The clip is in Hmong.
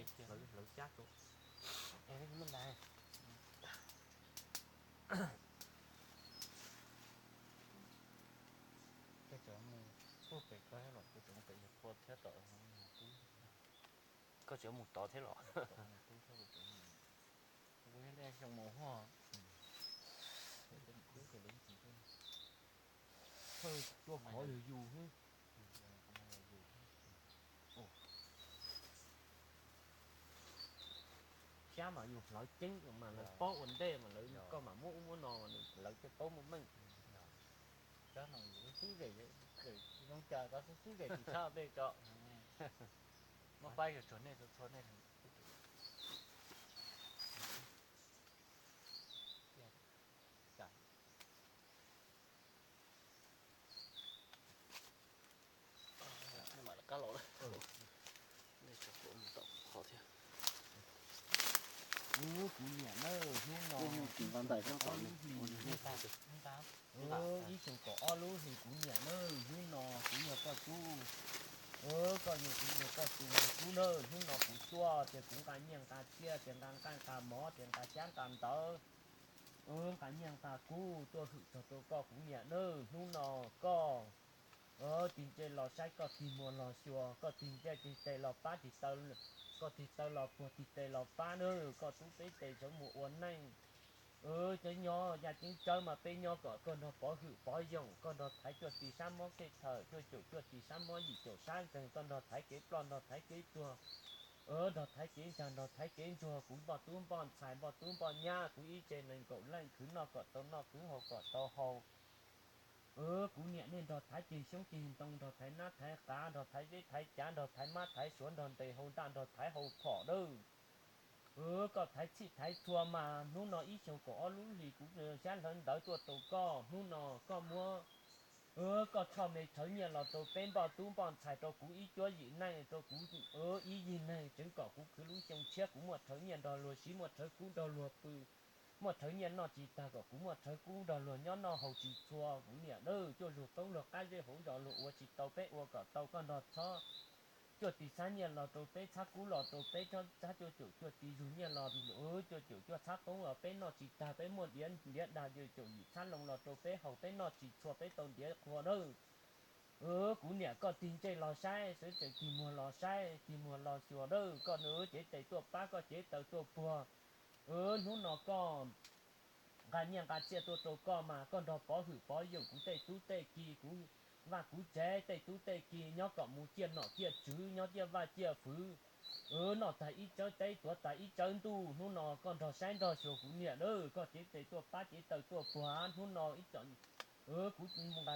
Hlawv cab rau. Muab ntais. Koj tseem mus, ub, pem koj los kuv tseem pem yog qhua thiab tom, koj tseem mus tod thiab los? Kuv yog xyoo mus huaj. Thawj tua qhov yog yus xwb. Xyab mas yus hlawv ceeb mas lawv paub ua ntej mas lawv, koj mam muab ub muab no, lawv thiaj paub muaj meej. Xyab no yus xib zem, zoo cas koj xib zem tsis tshaj tej tso. Muab faib yog tsuag nej txhua txhua nej. Qab los, nej tso kuv mus tom qhov thiab. Kuv niam nawb, hnub no ib xyoos kaum ob lub hlis, kuv niam nawb, hnub no kuv yog koj tub, koj yog kuv yog koj tus tub nawb, hnub no kuv tuaj ces kuv nqa nyiaj nqa txiaj ces nqa nqaij nqa mov ces nqa xyab nqa ntawv, nqa nyiaj nqa kub tuaj hwm txog rau koj kuv niam nawb, hnub no koj tig ntse los saib, koj tig muag los xyuas, koj tig ntse tig tes los pab tig taw, koj tig taw los puag tig tes los pab nawb, koj tub peb tes sawv mus ua neej. Cov nyob yaj ceeb tsawb mas peb nyob kom koj nrog pov hwm pov yoog, koj nrog thaiv cuaj tis sab mob kej thawm, cuaj caum cuaj tis sab mob yim caum sab nkeeg, koj nrog thaiv kev ploj nrog thaiv kev tuag, nrog thaiv kev ntsag nrog thaiv kev ntsuag, kuv npoj tub npoj ntxhais npoj tub npoj nyab, kuv ib tse nees nkaum leej khwv noj kom tau noj khwv haus kom tau haus. Kuv niam nej nrog thaiv ceg xyoob ceg ntoo, nrog thaiv nab thaiv qav, nrog thaiv zeb thaiv cav, nrog thaiv mab thaiv suav, nrog ntes hau ntaj, nrog thaiv hau phom lawm. Koj thaiv txhij thaiv txhua mas hnub no ib xyoos kaum ob lub hlis kuv xyab hlawv ntawv tuaj rau koj, hnub no koj muab koj txhoj me rhawv nyiaj los rau peb npoj tub npoj ntxhais, rau kuv ib cuab yim neej, rau kuv ib yig neeg, tseev kom kuv khwv lub xyoo tshiab kuv muaj rhawv nyiaj nrog luag siv, muaj rhawv kub nrog luag pw, muaj rhawv nyiaj noj tsis tag kom kuv muaj rhawv kub nrog luag nyob noj haus tsis txhua. Kuv niam nawb, cuaj lug poob luag qab zeb hauv nrog luag ua tsis tau, peb ua kom tau, koj nrog txhob cuaj tis txhab nyiaj los rau peb, txhab kub los rau peb, txhab cuaj caum cuaj tis zug nyiaj los, cuaj caum cuaj txhab poob los peb noj tsis tag, peb muaj diav ntiav dag cuaj caum yim txhab loo los rau peb haus, peb noj tsis txhua, peb tau ntiav qhua nawb. Kuv niam, koj tig ntsej los saib, sawv tsees tig muag los saib, tig muag los xyuas nawb, koj cev tes tuaj pab, koj cev taw tuaj puag. Hnub no koj nqa nyiaj nqa txiaj tuaj rau koj mas koj nrog pov hwm pov yoog kuv tej tub tej ki, kuv vaj kuv tsev tej tub tej ki, nyob kom mus ciaj nom ciaj tswv, nyob ciaj vaj ciaj fwv, noj tag ib tsawb teb tuav tag ib tsawb ntuj. Hnub no koj nrog saib nrog xyuas kuv niam nawb, koj cev tes tuaj pab cev taw tuaj puag hnub no ib co kuv mus nqa